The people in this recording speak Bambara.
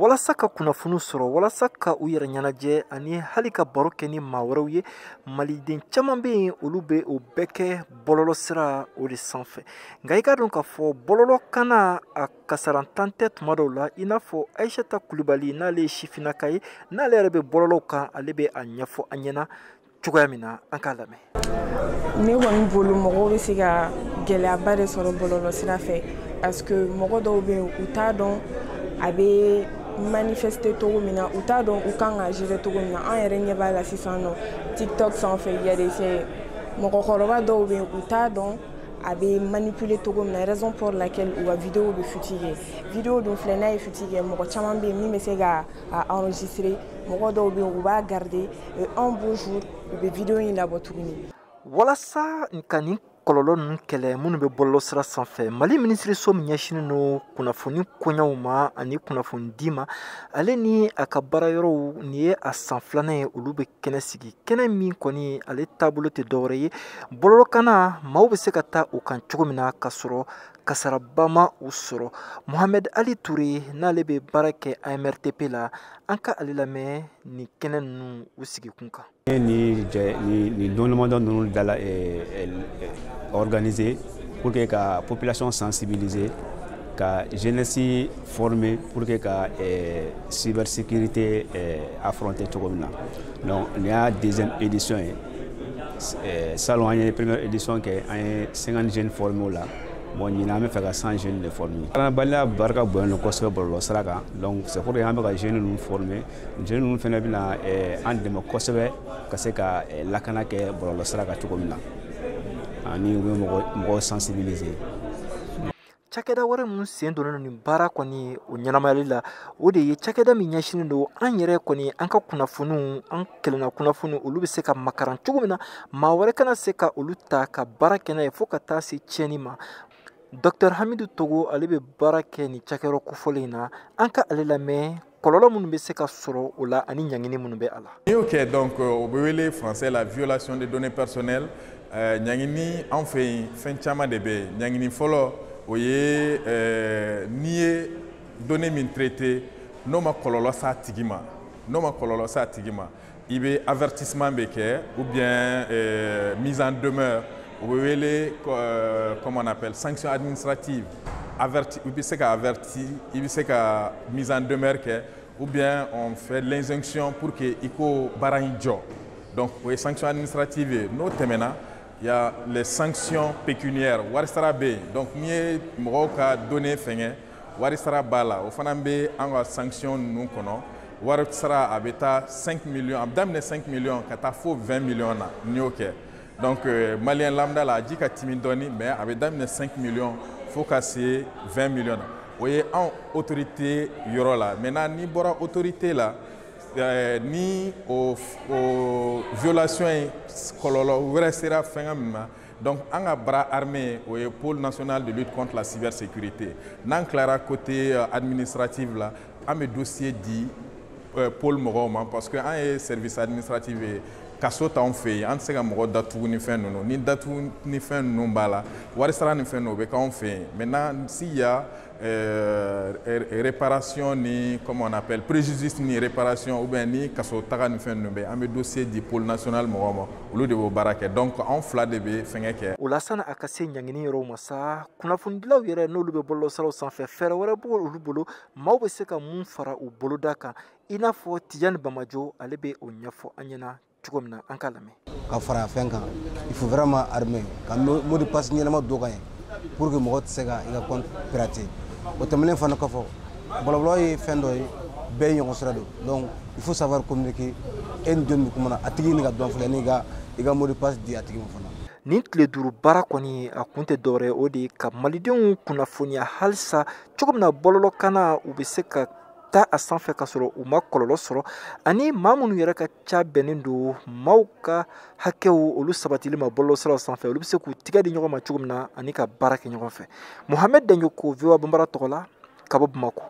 Walasa ka kunnafoni sɔrɔ, walasa ka u yɛrɛ ɲɛnajɛ ani hali ka baro kɛ ni maa wɛrɛw ye, maliden caman bɛ yen, olu bɛ o bɛɛ kɛ bɔlɔlɔsira o de sanfɛ. Nka i k'a dɔn k'a fɔ bɔlɔlɔkanna a kasarantan tɛ tuma dɔw la, i n'a fɔ Ayisata Kulibali, n'ale ye sifinnaka ye, n'ale yɛrɛ bɛ bɔlɔlɔw kan, ale bɛ a ɲɛfɔ an ɲɛna cogoya min na, an k'a lamɛn. Ne kɔni bolo, mɔgɔw bɛ se ka gɛlɛyaba de sɔrɔ bɔlɔlɔsira fɛ, parce que mɔgɔ dɔw bɛ yen, u t'a dɔn a bɛ manifester cogo min na, u t'a dɔn u kan ka gérer cogo min na. An yɛrɛ ɲɛ b'a la sisan nɔ, TikTok sanfɛ, il y a des mɔgɔkɔrɔba dɔw bɛ yen, u t'a dɔn a bɛ manipuler cogo min na, raison pour laquelle u ka vidéo bɛ fuite kɛ. Vidéo dun filɛ, n'a ye fuite kɛ, mɔgɔ caman bɛ yen min bɛ se ka a enregistrer. Mɔgɔ dɔw bɛ yen, u b'a garder et un beau jour, u bɛ vidéo in labɔ tuguni. Walasa ka nin kɔlɔlɔ ninnu kɛlɛ minnu bɛ bɔlɔlɔsira sanfɛ, Mali minisiriso min ɲɛsinnen don kunnafoni koɲɛw ma ani kunnafoni di ma, ale ni a ka baara yɔrɔw, nin ye a san filanan ye olu bɛ kɛnɛ sigi. Kɛnɛ min kɔni ale taabolo tɛ dɔwɛrɛ ye, bɔlɔlɔkanna maaw bɛ se ka taa o kan cogo min na ka sɔrɔ kasaraba ma u sɔrɔ. Mohamed Ali Toure, n'ale bɛ baara kɛ AMRTP la, an ka ale lamɛn nin kɛnɛ ninnu u sigikun kan. Ni don damadɔ ninnu dala organiser pour que ka population sensibiliser, ka jeunesse former pour que ka cybersécurité affronter cogo min na. Donc nin y'a deuxième édition ye. Salon, an ye première édition kɛ, an ye 50 jeunes formés o la. Bon, ɲinan an bɛ fɛ ka 100 jeunes de former. Kalanbaliya barika bonyalen don kosɛbɛ bɔlɔlɔ sira kan. Donc c'est pour que an bɛ ka jeunes ninnu former. Jeunes ninnu fana bɛna an dɛmɛ kosɛbɛ ka se ka lakana kɛ bɔlɔlɔ sira kan cogo min na, ani u bɛ mɔgɔw sensibiliser. Cakɛda wɛrɛ mun sen donnen don nin baara kɔni o ɲɛnamayali la, o de ye cakɛda min ɲɛsinnen don an yɛrɛ kɔni an ka kunnafoniw, an kelenna kunnafoniw, olu bɛ se ka makaran cogo min na, maa wɛrɛ kana se ka olu ta ka baara kɛ n'a ye fo ka taa se tiɲɛni ma. Docteur Hamidu Togo, ale bɛ baara kɛ nin cakɛyɔrɔ kofɔlen in na. An ka ale lamɛn kɔlɔlɔ minnu bɛ se ka sɔrɔ o la ani ɲangini minnu bɛ a la. N'i y'o kɛ, donc o bɛ wele français la violation des données personnelles. Ɲangini anw fɛ yen, fɛn caman de bɛ yen. Ɲangini fɔlɔ, o ye n'i ye données min traité, n'o ma kɔlɔlɔ s'a tigi ma, n'o ma kɔlɔlɔ s'a tigi ma, i bɛ avertissement bɛ kɛ ou bien mise en demeure. O bɛ wele comment on appelle, sanction administrative. Averti, i bɛ se ka averti, i bɛ se ka mise en demeure kɛ, ou bien on fait l'injonction pour que i k'o baara in jɔ. Donc o ye sanction administrative ye. N'o tɛmɛna, il y a les sanctions pécuniaires, wari sara bɛ yen. Donc n'i ye mɔgɔw ka données fɛngɛ, wari sara b'a la. O fana bɛ an ka sanction ninnu kɔnɔ. Wari sara a bɛ taa 5 millions, a bɛ daminɛ 5 millions ka taa fo 20 millions na n'i y'o kɛ. Donc malien lambda la, a ji ka timi dɔɔni, mais a bɛ daminɛ 5 millions fo ka se 20 millions na. O ye anw autorité yɔrɔ la. Maintenant, n'i bɔra autorité la, ni o violation ye kɔlɔlɔ wɛrɛ sera fɛngɛ min ma, donc an ka bras armé, o ye pôle national de lutte contre la cybersécurité. N'an tilara côté administratif la, an bɛ dossier di pôle mɔgɔw ma, parce que an ye service administratif ye, kaso t'anw fɛ yen, an tɛ se ka mɔgɔ datugu ni fɛn ninnu ni datugu ni fɛn ninnu b'a la, wari sara ni fɛn ninnu, o bɛ k'anw fɛ yen. Maintenant, s'il y a réparation ni, comment on appelle, préjudice ni réparation, ou bien ni kaso taga ni fɛn ninnu bɛ, an bɛ dossier di pôle national mɔgɔw ma, olu de b'o baara kɛ. Donc anw fila de bɛ fɛngɛ kɛ. O la, sani a ka se ɲangini yɔrɔw ma sa, kunnafonidilaw yɛrɛ, n'olu bɛ bɔlɔlɔsiraw sanfɛ, fɛɛrɛ wɛrɛ b'olu bolo maaw bɛ se ka mun fara u boloda kan, i n'a fɔ Tijani Bamajo, ale bɛ o ɲɛfɔ an ɲɛna cogo min na, an k'a lamɛn. Ka fara fɛn kan, il faut vraiment armer ka mot de passe ɲɛnama dɔ ka ɲi pour que mɔgɔ tɛ se ka i ka compte pirater. O tɛmɛnen fana kɔfɛ, bɔlɔlɔ ye fɛn dɔ ye, bɛɛ ye ɲɔgɔn sira don. Donc il faut savoir communiquer. E ni jɔn bɛ kuma na, a tigi ni ka dɔn fɔlɔ, n'i ka i ka mot de passe di a tigi ma fana. Nin tile 5 baara kɔni, a kun tɛ dɔwɛrɛ, o de ye ka malidenw kunnafoniya halisa cogo min na bɔlɔlɔkanna u bɛ se ka taa a sanfɛ ka sɔrɔ u ma kɔlɔlɔ sɔrɔ, ani maa minnu yɛrɛ ka ca bɛnnen don maaw ka hakɛw olu sabatili ma bɔlɔlɔsiraw sanfɛ, olu bɛ se k'u tigɛ di ɲɔgɔn ma cogo min na ani ka baara kɛ ɲɔgɔn fɛ. Mohamed Daɲoko, VOA Banbara tɔgɔ la, ka bɔ Bamakɔ.